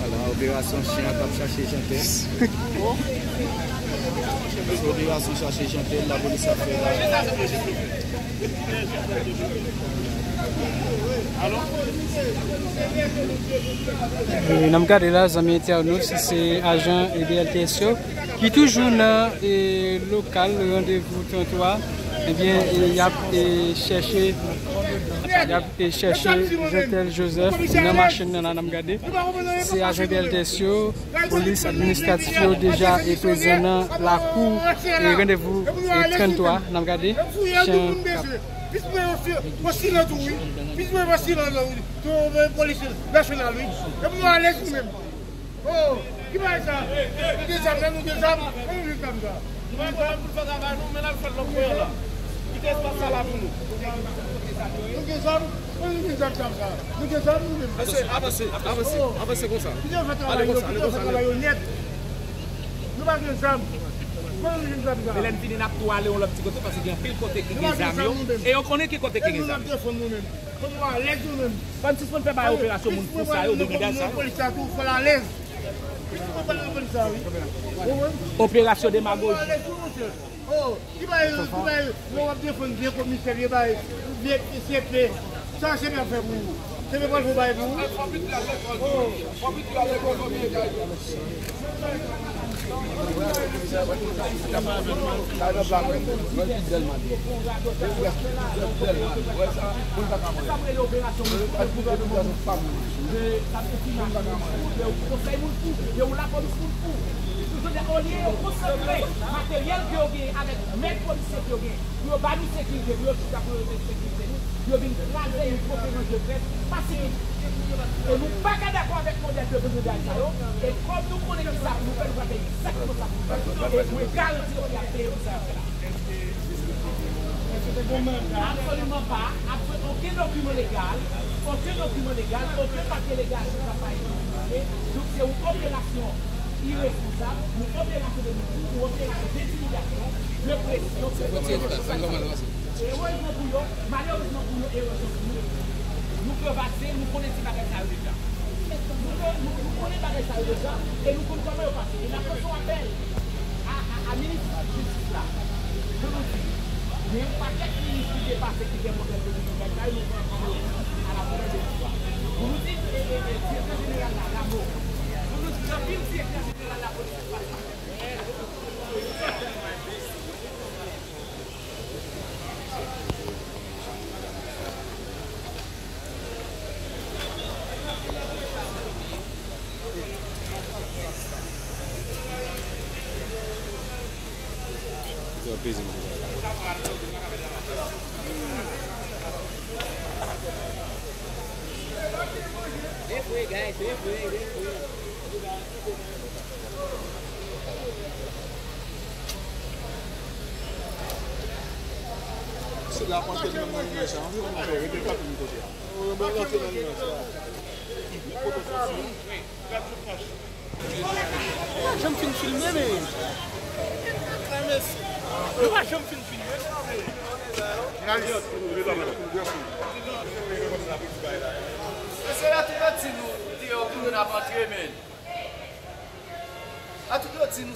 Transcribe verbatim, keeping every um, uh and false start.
Ala, operasyon chen an k ap chache chantè. Se operasyon chache chantè, lapolis ap fè la. E, n ap gade la, zanmi entènot, se ajan, e, B L T S yo ki toujou nan, e, lokal randevou trant twa. Ebyen, e, y ap, e, chèche, y ap, e, chèche Jeantel Joseph nan machin nan la, n ap gade. Se ajan B L T S yo, polis administratif yo deja, e, prezan nan lakou, e, randevou, e, trant twa, n ap gade. Chen k ap Pis mwen yon silans tou wi. Pis mwen yon silans la wi. Tou yon polis nasyonal wi. Epi nou alèz nou menm. Oh, ki bagay sa? Nou gen zam la, nou gen zam. Ann nou gen zam sa. Nou pa konn pou l fè travay nou, men l al fè l lòt kote la. Kite espas sa la pou nou. Nou gen zam? Ann nou gen zam sa. Nou gen zam nou menm. Avanse, avanse, avanse, avanse konsa. Kite yo fè travay yo, kite yo fè travay yo nèt. Nou pa gen zam. Ann nou gen zam sa. Men lè n fini n ap tou ale yon lòt ti kote paske gen anpil kote ki gen zam yo. E yo konnen ki kote ki gen zam. Fò nou alèz nou menm. Fò n sispann fè bagay operasyon moun fou sa yo, brigada sa yo. Polis la tou, fò l alèz. Plis mwen pale nan polis la wi. Operasyon demagoji. Fò nou alèz wi monchè. Oh, ki bay, ki bay, lè w ap defann vye komisè, vye bay, vye C P. Sa C P ap fè pou ou. C P pral fè yon bagay pou ou. Oh. Konsèy moun fou, yo lapolis moun fou. Jodi a, olye yo konsantre materyèl ke yo genyen avèk mèt polisye ke yo genyen, pou yo ba nou sekirite, pou yo chita, pou yo rete sekirite nou, yo vin kraze yon konferans de près pasifik. E nou pa ka dakò avèk modèl de brigada sa yo. E kòm nou konnen ki sa pou nou fè, nou pral fè egzakteman sa pou nou fè. E mwen garanti yo pou y ap peye pou sa y ap fè la. Absoliman pa. Absol-, okenn dokiman legal, okenn dokiman legal, okenn papye legal ki ka pa egziste. Donk, se yon operasyon iresponsab, yon operasyon de moutou, yon operasyon de entimidasyon, de presyon. Erezman pou yo, malerezman pou yo, erezman pou nou, nou krevase, nou konnen ti bagay sa yo deja. Nou, nou, nou konnen bagay sa yo deja, e nou konn kòman yo pase. E n ap lanse yon apèl a, a, a minis jistis la, pou nou di, gen yon pakèt minis ki te pase ki gen modèl de bagay sa yo, nou pran yo a la volè de pouvwa. Pou nou di, e, e, e, direktè jeneral la, Rameau, pou nou di, anpil direktè jeneral lapolis ki pase. Refre, guys, refre, refre. Se la panse nan mwen sa, anvi mwen fè rete kanpe m kote a. Mwen rantre nan mwen sa. Li poto soti. Nou pa janm fin filme, men. Nou pa janm fin filme. Jounalis. Se la tout ap di nou, deyò pou nou ap antre, men. A tout yo di nou